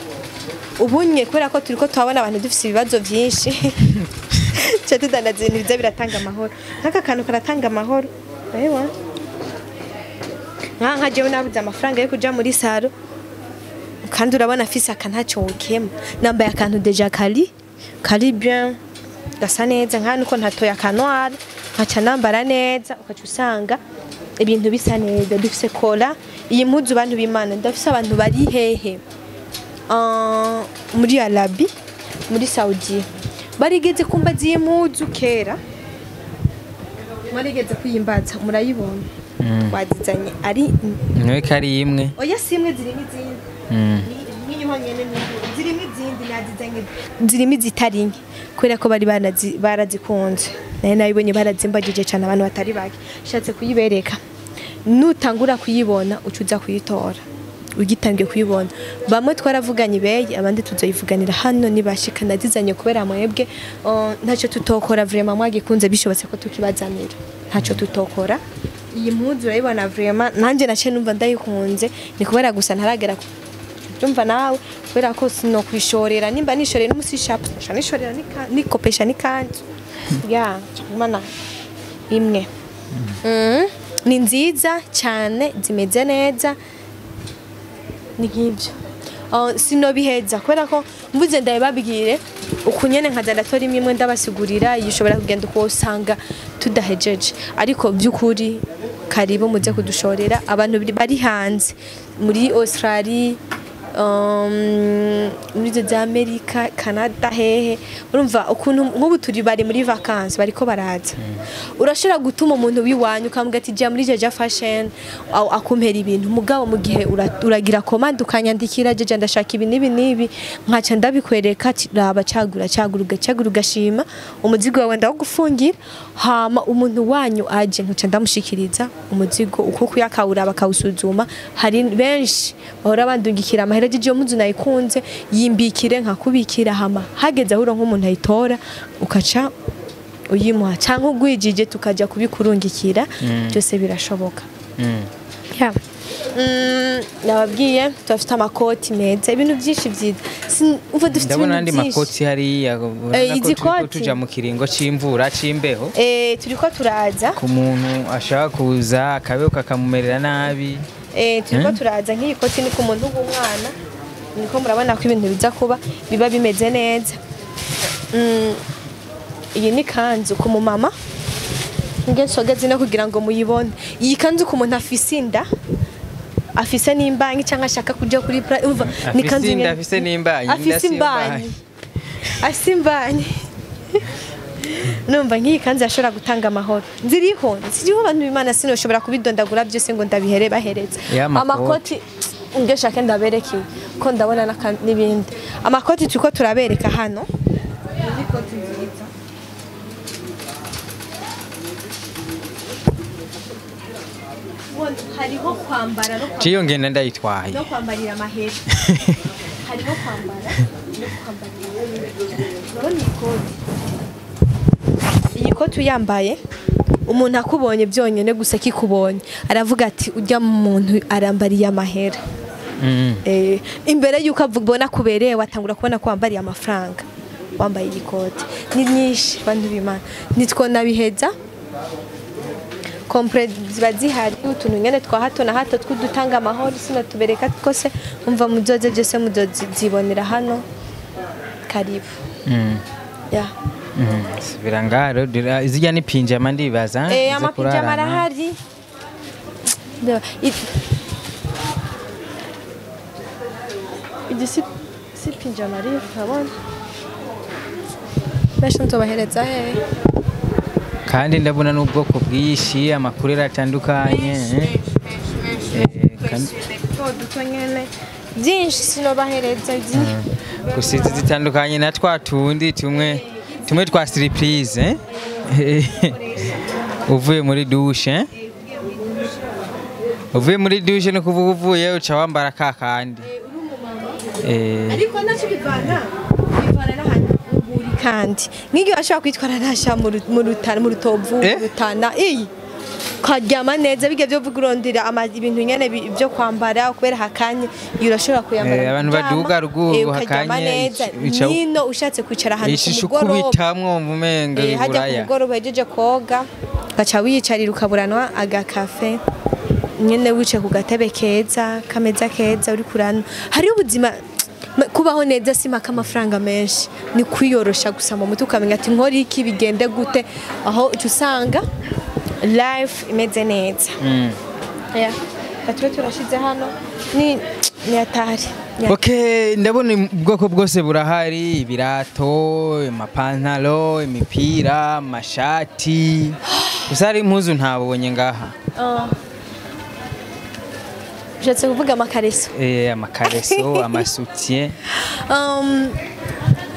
Ubunye kubera ko turiko turabona abantu dufise ibibazo vyinshi, ca tudandaza ibintu biza biratanga amahoro. Nk'aka kantu karatanga amahoro, urabibona? Nka jewe nabuze amafaranga yo kuja muri salon, kandi urabona afise aka ntacyo wokema. Nambaye akantu déjà kari bien, gasa neza. Nka nuko ntatoye aka noir, nkaca nambara neza, ukaca usanga ibintu bisa neza. Dufise kola. Iyi mpuzu, bantu b'Imana, ndafise abantu bari hehe? Muri Arabi, muri Saudi, barigeze kumbaza iyi mpuzu kera, mwarigeze kuyimbaza, murayibona. Twazizanye ari Niwe kari imwe. Oya, si imwe, zirimo izindi. Nk'iyo nyene zirimo izindi, nazizanye zirimo izitari nke kubera ko bari barazikunze. Nayo nabibonye barazimbagije cyane abantu batari bake. Shatse kuyibereka, nutangura kuyibona uca uza kuyitora ugitangiye kuyibona. Bamwe twaravuganye ibeye, abandi tuzoyivuganira hano nibashika. Nazizanye kubera mwebwe. Ntacyo tutokora vraiment, mwagikunze bishobotse ko tukibazanira, ntacyo tutokora. Iyi mpuzu urayibona, vraiment nanjye nace numva ndayikunze, ni kubera gusa ntaragera byumva nawe, kubera ko sinokwishorera. Nimba nishoreye n'umusi shapu, nishorera nikopesha n'ikanzu ya mana imwe. Ni nziza cyane, zimeze neza, ni nk'ibyo. Sinobiheza kubera ko mvuze ndabibabwire uku nyene nkaza ndatora imwe imwe ndabasigurira, iyi ushobora kugenda uko usanga tudahejeje. Ariko by'ukuri karibu muze kudushorera. Abantu bari hanze, muri Australia, muri izo za Amerika, Canada, hehe, urumva ukuntu nk'ubu turi bari muri vacances, bariko baraza. Urashobora gutuma umuntu w'iwanyu ukamubwira ati jya muri Jaja Fashion akumpera ibintu. Mugabo mu gihe uragira commande, ukanyandikira: "Jaja, ndashaka ibi n'ibi n'ibi," nkaca ndabikwereka ati raba, cagura, cagura, ugacagura, ugashima umuzigo wawe, ndawugufungira. Hama umuntu wanyu aje, nkaca ndamushikiriza umuzigo uko kuyakawura, bakawusuzuma. Hari benshi bahora bandungikira amahera: "Jiji, iyo mpuzu nayikunze, yimbikire." Nkakubikira, hama hageze aho uronka umuntu ayitora, ukaca uyimuha, canke ugwijije tukajya kubikurungikira. Byose birashoboka. Yeah. Nababwiye turafite amakoti meza, ibintu byinshi byiza. Umva, dufite Ndabona ibintu andi byinshi. makoti hariya, ubona ko Izi turiko koti. tuja mu kiringo c'imvura, c'imbeho. Turiko turaza. Ku muntu ashaka kuza akabeho kakamumerera nabi. Turiko turaza. Nk'iyi koti ni ku muntu w'umwana, niko murabona ko ibintu biza kuba biba bimeze neza. Iyi ni kanzu ku mumama, nge nsogeze no kugira ngo muyibone. Iyi kanzu ku muntu afise inda, afise n'imbanyi, cyangwa ashaka kuja kuri umva, ni Afise kanzu inda, nyene- afise n'imbanyi, inda afise si imbanyi, afise imbanyi. Numva nk'iyi kanzu yashobora gutanga amahoro. Ziriho, ziriho, abantu b'Imana, sinoshobora kubidondagura byose ngo ndabihere bahereza. Ya, amakoti. Amakoti nge shake ndaberekiwe ko ndabona n'ibindi. Amakoti turiko turabereka hano. Izi koti nziza. Hariho kwambara no kwambara Ciyo ngenda ndayitwaye. no kwambarira amahera. Hariho kwambara no kwambarira. Urabona iyi koti, iyi koti uyambaye, umuntu akubonye byonyine gusa, akikubonye aravuga ati ujya muntu arambariye amahera. Imbere yuko abona kubereye, watangura kubona ko wambariye amafaranga wambaye iyi koti. Ni nyinshi, bantu b'Imana, nitwo nabiheza. Complet ziba zihari, utuntu nyene twa hato na hato tw'udutanga amahoro, sinatubereka twose. Umva, muzoze, byose muzozibonera hano. Karibu. Yeah. Subira ngaho rero, izijya ni pinjama ndibaza. Eh, Zo amapijama kurarana. arahari. Igi si pinjama ari, urabona benshi nzobahereza hehe? Kandi ndabona n'ubwoko bwinshi, amakurere atandukanye, eh. Duto duto nyene, byinshi, sinobahereza byinshi. Gusa izi zitandukanye na twa tundi tumwe tumwe twa surprise, eh? Uvuye muri douche, eh? Uvuye muri douche, ni kuvuga uvuye uca wambara ka kandi. Ariko nacyo bivana n'ahantu uri. Kandi nk'igihe ashobora kwitwara nasha mu Rutana, mu Rutovu, mu Rutana, iyi ukaryama neza, bijya byo vuga urondera ibintu nyene byo kwambara kubera hakanye, iyo urashobora kuyambara Abantu ukaryama, baduga ruguru ukaryama hakanye, neza. Nino ushatse kwicara ahantu ku Ishisha mugoroba, ukubitamwo umenga hajya ku iburaya. mugoroba uhejeje koga, ugaca wiyicarira, ukaburanwa agakafe nyene, wicaye ku gatebe keza, kameza keza, uri kurano. Hariho ubuzima, kubaho neza si mpaka amafaranga menshi, ni kwiyorosha gusa mu mutwe, ukamenya ati nkora iki, bigende gute, aho uca usanga life imeze neza. Yeah. Reka tube turashize hano, ni hatari. Yeah. Okay, ndabona ubwoko bwose burahari: ibirato, amapantalo, imipira, amashati. Gusa hari impuzu ntabonye ngaha. Ah. Ushatse kuvuga amakareso? Amakareso, amasoutien.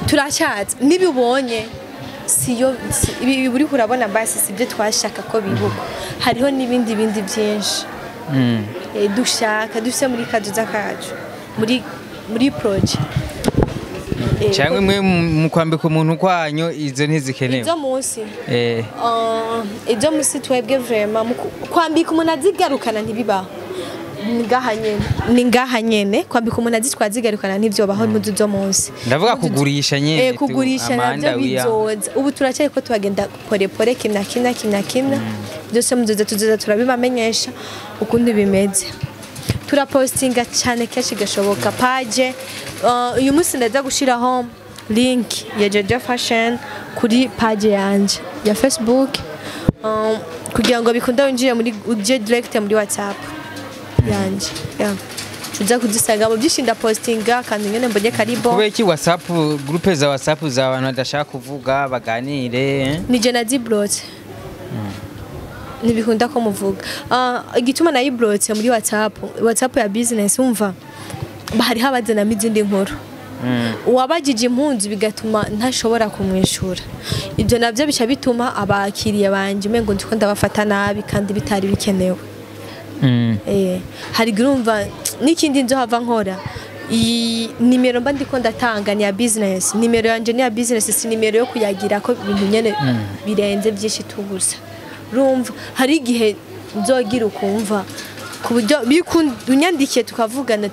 Turashatse nibibonye siyo ibi uri kurabona, basi sibyo twashaka ko bibuka, hariho n'ibindi bindi byinshi dushaka dufise muri kazoza kacu, muri projet. Cyangwa mwe mu kwambika umuntu kwanyu izo ntizikenewe? Izo munsi ibyo munsi twebwe vraiment mu kwambika umuntu azigarukana ntibibaho. Ni ngaha nyene, ni ngaha nyene, kwambika umuntu azitwazigarukana ntivyobaho impuzu zo munsi. Ndavuga kugurisha nyene. Kugurisha nabyo amanda wiya. Bizoza, ubu turacyari ko tuhagenda pore pore, kimya kimya kimya kimya, byose muzoza tuzoza turabibamenyesha ukundi bimeze. Turapostinga cyane kenshi gashoboka page. Uyu munsi ndaza gushiraho link ya Jojo Fashion kuri page yanje ya Facebook, kugira ngo bikunde winjire muri uje direct muri WhatsApp yanje, yeah. Tuza kuzisanga byinshi, ndapostinga kandi nyene mbonye karibo. Kubera iki WhatsApp, groupe za WhatsApp za abantu badashaka kuvuga baganire, eh? Nije naziblotse, ntibikunda ko muvuga. Igituma nayiblotse muri WhatsApp ya business, umva hariho abazanamo izindi nkuru, uwabagije impunzi bigatuma ntashobora kumwishura. Ibyo nabyo bica bituma abakiriya banje umengo ndiko ndabafata nabi kandi bitari bikenewe. Hari igihe urumva n'ikindi nzohava nkora, iyi nimero mba ndiko ndatanga ni ya business, nimero yanje ni ya business, si nimero yo kuyagira ko ibintu nyene birenze byinshi tugusa. Urumva hari igihe nzogira ukumva ku buryo unyandikiye tukavugana,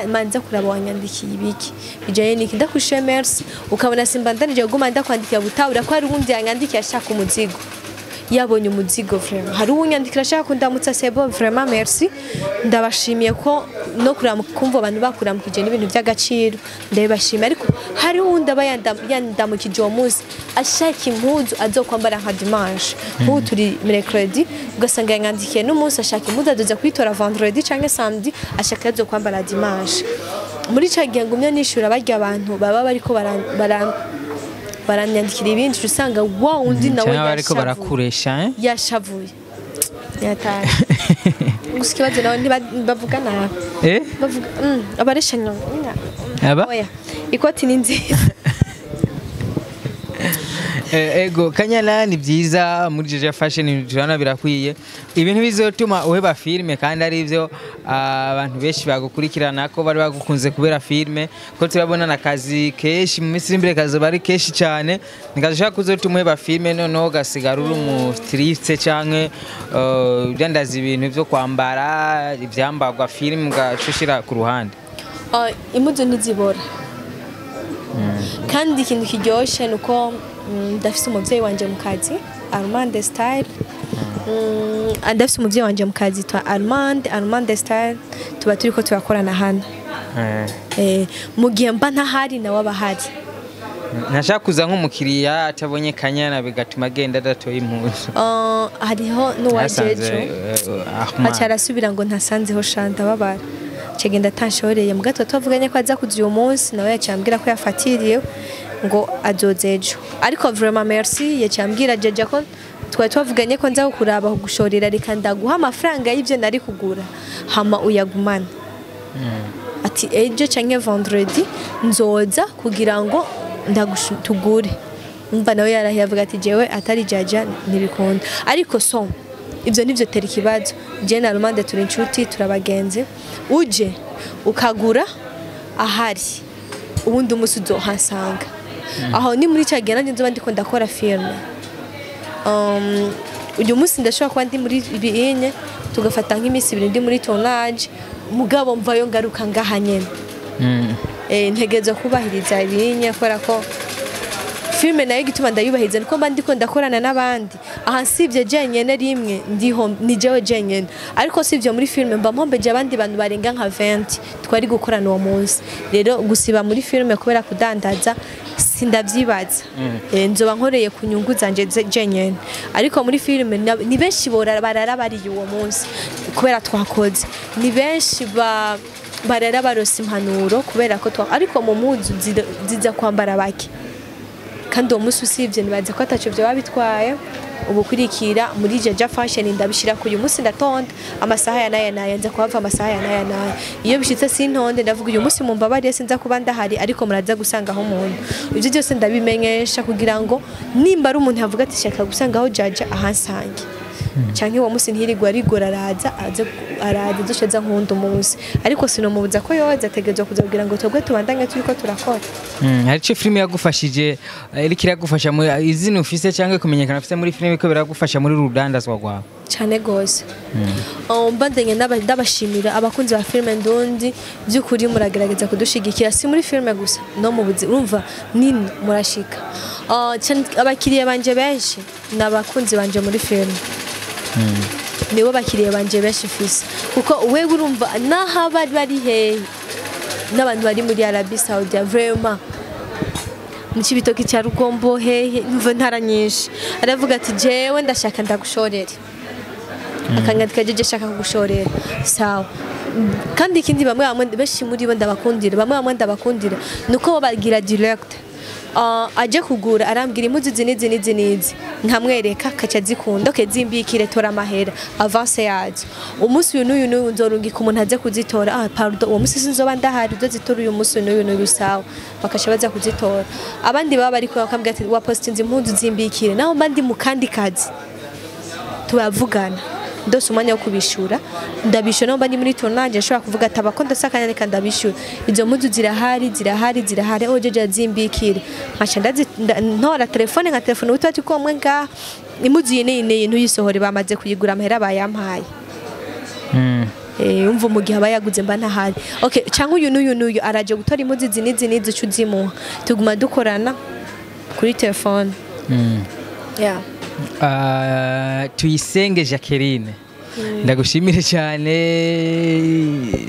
manza kuraba wanyandikiye ibiki bijanye n'iki, ndakushe merci, ukabona simbandanije guma ndakwandikira butahura ko hari uwundi yanyandikiye ashaka umuzigo, yabonye umuzigo. Vraiment hari uwunyandikira ashaka kundamutsa, c'est bon, vraiment merci, ndabashimiye ko no kuramuka kumva abantu bakuramukije n'ibintu by'agaciro, ndabibashimiye. Ariko hari uwundi aba yandamukije uwo munsi ashaka impuzu azokwambara nka dimanche, nk'ubu turi mercredi, ugasanga yanyandikiye n'umunsi ashaka impuzu azoza kuyitora vendredi canke samedi, ashaka azokwambara dimanche. Muri ca gihe ngumye nishura barya abantu baba bariko baranyandikira ibindi, usanga wa wundi nawe Cyangwa bariko yashavuye. Barakuresha, eh? Yashavuye yataye. Gusa ikibazo nawe ntibavuga nabi. Eh? Bavuga abaresha nyina. Aba? Oya, ikoti ni nziza. Ego Kanyana, ni byiza muri Jeje Fashion turabona birakwiye, ibintu bizotuma uheba filme kandi ari byo abantu benshi bagukurikirana ko bari bagukunze kubera filme, ko turabona na kazi kenshi mu minsi iri imbere kazoba ari kenshi cyane, ntikazishaka kuzotuma uheba filme noneho ugasigara uri umu styliste canke udandaza ibintu byo kwambara ibyambarwa, filme ugaca ushira ku ruhande. Impuzu ntizibora, kandi ikintu kiryoshye ni uko ndafise umuvyeyi wanje mu kazi Armand Style. Ndafise umuvyeyi wanje mu kazi twa Armand Style, tuba turiko turakorana hano. Mu gihe mba ntahari nawe aba ahari. Ntashaka kuza nk'umukiriya atabonye Kanyana bigatuma agenda adatoye impuzu? Hariho n'uwajejo Ahmad. Aca arasubira ngo ntasanzeho sha, ndababara, cagenda atanshoreye. Muga tuba twavuganye ko aza kuza uyu munsi, nawe yaciye ambwira ko yafatiriye ngo azoza ejo. Ariko vraiment merci, yaciye ambwira jeje ko twari twavuganye ko nza kukuraba kugushorera, reka ndaguha amafaranga y'ibyo nari kugura hama uyagumane. Ati ejo canke vendredi nzoza kugira ngo tugure. Umva nawe yarahiye avuga ati jewe atari jaja ntibikunda. Ariko so ibyo nivyo tera ikibazo, je na Armande turi inshuti, turabagenzi, uje ukagura ahari ubundi umunsi uzohasanga aho ni muri cya gihe nanjye nzoba ndiko ndakora filme. Uyu munsi ndashobora kuba ndi muri ibinye, tugafata nk'iminsi 2 ndi muri tournage, mugabo mvayo ngaruka ngaha nyene. Ntegerezwa kubahiriza ibinye kubera ko filme nayo igituma ndayubahiriza niko mba ndiko ndakorana n'abandi. Aha sivyo jenyene rimwe ndiho ni jewe jenyene, ariko sivyo muri filme mba mpombeje abandi bantu barenga nka 20 twari gukorana uwo munsi. Rero gusiba muri filme kubera kudandaza sindavyibaza. Nzoba nkoreye ku nyungu zanje jenyene, ariko muri filme ni benshi barara bariye uwo munsi kubera twakoze, ni benshi barara barose impanuro kubera ko ariko mu mpuzu ziza kwambara bake, kandi uwo munsi usibye nibaza ko ataco vyoba bitwaye. Ubukurikira muri Jaja Fashion ndabishira ku uyu munsi ndatonda amasaha ya naya naya, nza kuhava amasaha ya naya naya. Iyo bishitse sintonde, ndavuga uyu munsi mumbabariye sinza kuba ndahari, ariko muraza gusangaho umuntu. Ibyo byose ndabimenyesha kugira ngo nimba ari umuntu avuga ati shaka gusangaho Jaja, ahansange, canke uwo munsi ntirirwa arigora, araza aze, araza dusheza nkunda umunsi, ariko sinomubuza ko yoza, ategerezwa kuza kugira ngo twebwe tubandanye turiko turakora. Hari ico filime yagufashije, iriko iragufasha muri izina ufise cyangwa kumenyekana ufise muri filime, ko biragufasha muri rudandazwa rwawe? Cyane gose. Mbandanye ndabashimira abakunzi ba filime ndundi, by'ukuri muragerageza kudushigikira, si muri filime gusa, no mu buzima, urumva nini murashika. Abakiriya banje benshi ni abakunzi banje muri filime, nibo bakiriya banje benshi mfise, kuko wewe urumva naho bari bari hehe, n'abantu bari muri Arabie Saoudite, vraiment mu Cibitoki cya Rugombo, hehe, numva ntara nyinshi, aravuga ati jewe ndashaka ndagushorere, akanyandika jeje shaka kugushorera, sawa. Kandi ikindi, bamwe bamwe, benshi muri bo ndabakundira, bamwe bamwe ndabakundira nuko bagira direct. Aje kugura arambwira impuzu izi n'izi n'izi n'izi, nkamwereka kaca zikunda, okay, zimbikire, tora amahera avance yazo, umunsi uyu n'uyu n'uyu nzorungika umuntu aze kuzitora. Ah pardon, uwo munsi sinzoba ndahari, uzozitora uyu munsi n'uyu n'uyu, sawa, bakaca baza kuzitora. Abandi baba bariko bakambwira ati wapostinze impuzu, zimbikire, naho mba ndi mu kandi kazi turavugana, ndose umwanya wo kubishura ndabishura, naho mba ndi muri tournage nshobora kuvuga ati abako ndasakanya, reka ndabishura, izo mpuzu zirahari, zirahari, zirahari, oh jeje zimbikire, nkaca ntora telefone nka telefone utu ati ko mwe ngaha impuzu iyi n'iyi n'iyi ntuyisohore, bamaze kuyigura, amahera bayampaye. Umva mu gihe aba yaguze mba ntahari, okay, cyangwa uyu n'uyu n'uyu araje gutora impuzu izi n'izi n'izi, uca uzimuha, tuguma dukorana kuri telefone. Yeah. Tuyisenge Jacqueline, ndagushimire cyane,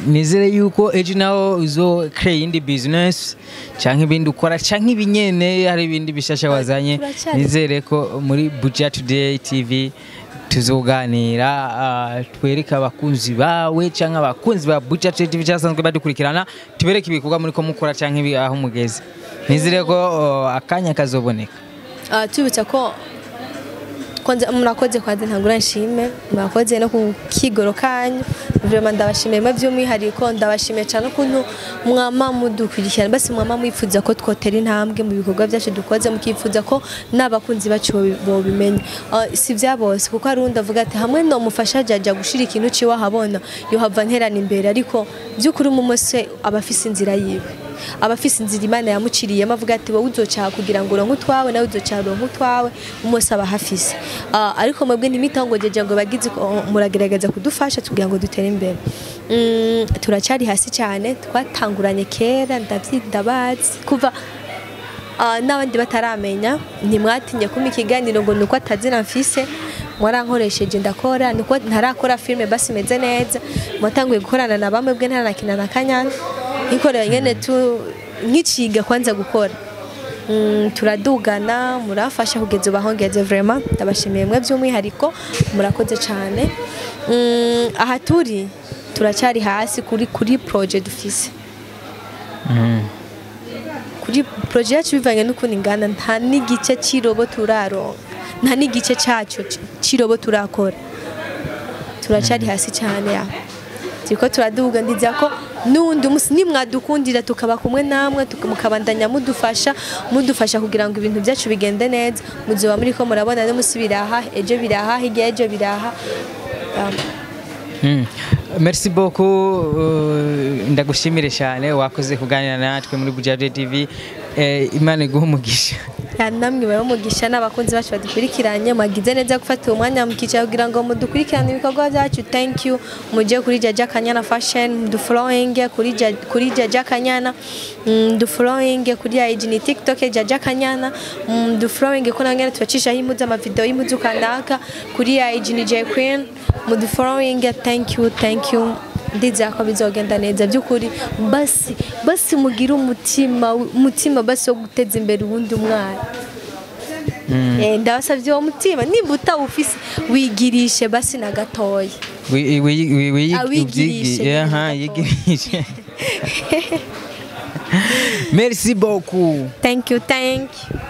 nizere yuko ejo nawe uzo create iyindi business canke ibindi ukora canke ibinyene, hari ibindi bishasha wazanye. Nizere ko muri Buja Today TV tuzoganira, twereke abakunzi bawe canke abakunzi ba Buja Today TV cyasanzwe badukurikirana, tubereke ibikorwa muri ko mukora canke aho mugeze. Nizere ko akanya kazoboneka. Tubitsa ko kwanza murakoze, kwanza ntangura nshime, murakoze no ku kigoro kanyu, vraiment ndabashimiye mwe by'umwihariko, ndabashimiye cyane ukuntu mwama mudukurikirana, basi mwama mwifuza ko twotera intambwe mu bikorwa byacu dukoze, mukifuza ko n'abakunzi bacu bobimenya. Si bya bose, kuko hari undi avuga ati hamwe no mufasha jaja gushira ikintu ciwe ahabona yohava nterana imbere, ariko by'ukuri umwe aba afise inzira yiwe, aba afise inzira Imana yamuciriyemo, avuga ati wowe uzocaha kugira ngo uronke utwawe, nawe uzocaha uronke utwawe, umwe aba ahafise. Ariko mwebwe ntimwitongojeje ngo bagize ko muragerageza kudufasha tugira ngo dutere imbere. Turacyari hasi cyane, twatanguranye kera, ndabazi kuva n'abandi bataramenya, ntimwatinye kumpa ikiganiro ngo nuko atazina mfise, mwarankoresheje ndakora, nuko ntarakora filme basi imeze neza, mwatanguye gukorana na bamwe bwe ntaranakina na Kanyana, nkikorera nyene tu nkiciga kwanza gukora. Turadugana, murafasha kugeza ubu aho ngeze, vraiment ndabashimiye mwe by'umwihariko, murakoze cyane. Aha turi turacyari hasi kuri projet dufise, kuri projet yacu bivanye n'ukuntu ingana, nta n'igice cy'irobo turaronka, nta n'igice cyacu cy'irobo turakora, turacyari hasi cyane ya turiko turaduga. Ndizera ko n'uwundi munsi nimwadukundira tukaba kumwe namwe, mukabandanya mudufasha kugira ngo ibintu byacu bigende neza, muzoba muriko murabona n'umunsi biraha, ejo biraha, hirya ejo biraha. Merci beaucoup, ndagushimire cyane, wakoze kuganira natwe muri Buja TV. Imana iguhe umugisha. Ya, namwe bari umugisha n'abakunzi bacu badukurikiranye, mwagize neza gufata uwo mwanya mukicara kugira ngo mudukurikirane ibikorwa byacu, thank you. Mujye kuri Jaja Kanyana Fashion mudufollowing, kuri Jaja Kanyana dufollowing, kuri IG ni TikTok Jaja Kanyana dufollowing, ko nangene tubacishaho impuzu, amavideo y'impuzu kanaka, kuri IG ni J Queen mudufollowing. Thank you, thank you, ndizera ko bizogenda neza by'ukuri. Basi basi mugire umutima basi wo guteza imbere uwundi mwana. Ndabasavye uwo mutima, nimba utawufise wigirishe basi na gatoya. Awigirishe nyine gatoya. Yigirishe. Merci beaucoup. Thank you, thank you.